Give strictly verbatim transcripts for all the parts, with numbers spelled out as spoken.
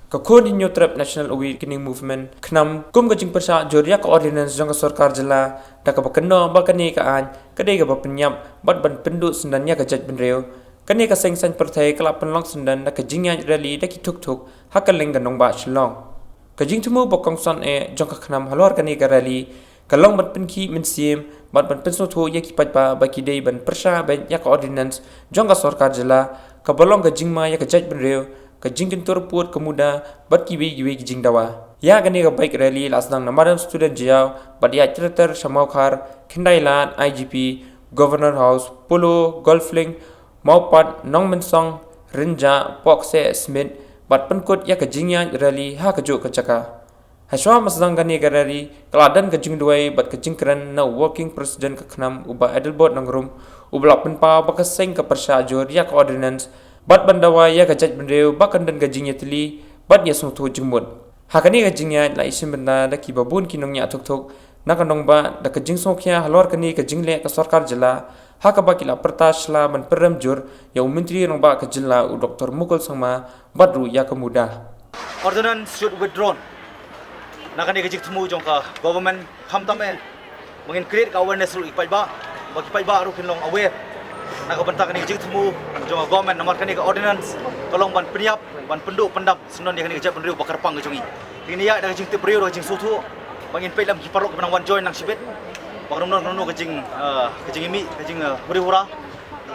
Ka Khun Hynñiewtrep National Awakening Movement KHNAM kum ka jingpyrshah jur ïa ka ordinance jong ka sorkar jylla da kaba kynnoh ba kane ka aiñ ka dei kaba pynïap bad ban pynduh syndon ïa ka jaitbynriew. Kane ka seng saiñ pyrthei ka la pynlong syndon da ka jingïaid rally da ki thukthuk ha kylleng ka nongbah Shillong. Ka jingthmu ba kongsan eh jong ka KHNAM halor kane ka rally ka long ban pynkhih mynsiem bad ban pynsngewthuh ïa ki paidbah ba ki dei ban pyrshah beit ïa ka ordinance jong ka sorkar jylla kaba long ka jingma ïa ka jaitbynriew, ka jingkyntur pud ka muda bad kiwei kiwei ki jingdawa. Ïa kane ka bike rally la sdang na madan Student Jaïaw bad ïaid ter ter sha Mawkhar, Khyndailad, I G P, Governor House, Polo, Golf Link, Mawpat, Nongmynsong, Rynjah, Pohkseh, Smit bad pynkut ïa ka jingïaid rally ha kajuh ka jaka. Hashwa ban sdang kane ka rally ka la don ka jingduwai bad ka jingkren na u Working President ka KHNAM, u Bah Adelbert Nongrum, uba la pynpaw ba ka seng ka pyrshah jur ïa ka ordinance bad ban dawa ïa ka jaitbynriew ba kan don ka jingïatylli bad ïasngewthuh jingmut. Ha kane ka jingïaid la isynei bynta da kiba bun ki nongñiah thukthuk na ka nongbah da ka jingsngewkhia halor kane ka jingleh ka sorkar jylla, ha kaba ki la pyrta sla ban pynrem jur ïa u Myntri Rangbah ka jylla, u Doctor Mukul Sangma, bad ruh ïa ka muda. Ordinance should withdrawn. Na kane ka jingthmu jong ka government, khamtam eh ba ngin create ka awareness ruh ïa ki paidbah, ba ki paidbah ruh kin long aware na ka bynta kane ka jingthmu jong ka government, namar kane ka ordinance ka long ban pynïap, ban pynduh pyndam syndon ïa kane ka jaitbynriew ba kyrpang ka jong ngi. Te ngin ïaid da ka jingtip briew, da ka jingsngewthuh, ba ngin peit lem ki paralok kiba nang wan join nang shibit, ba ka nongno nongno ka jing, eh, ka jingmih, ka jing, eh, huri hura.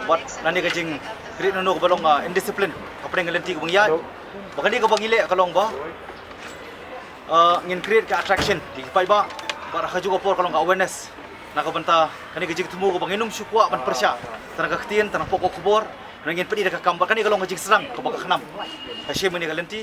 Bad lane ka jingcreate nongno kaba long, eh, indiscipline hapdeng ka lynti kaba ngi ïaid. Ba kane kaba ngi leh ka long ba, eh, ngin create ka attraction ïa ki paidbah. Bad ha kajuh ka por ka long ka awareness na ka bynta kane ka jingthmu kaba ngin ym shu kwah ban pyrshah tang na ka ktien, tang na pokok khubor. Ngin peit da ka kam, bad kane ka long ka jingsdang kaba ka KHNAM ka shim ïa kane ka lynti.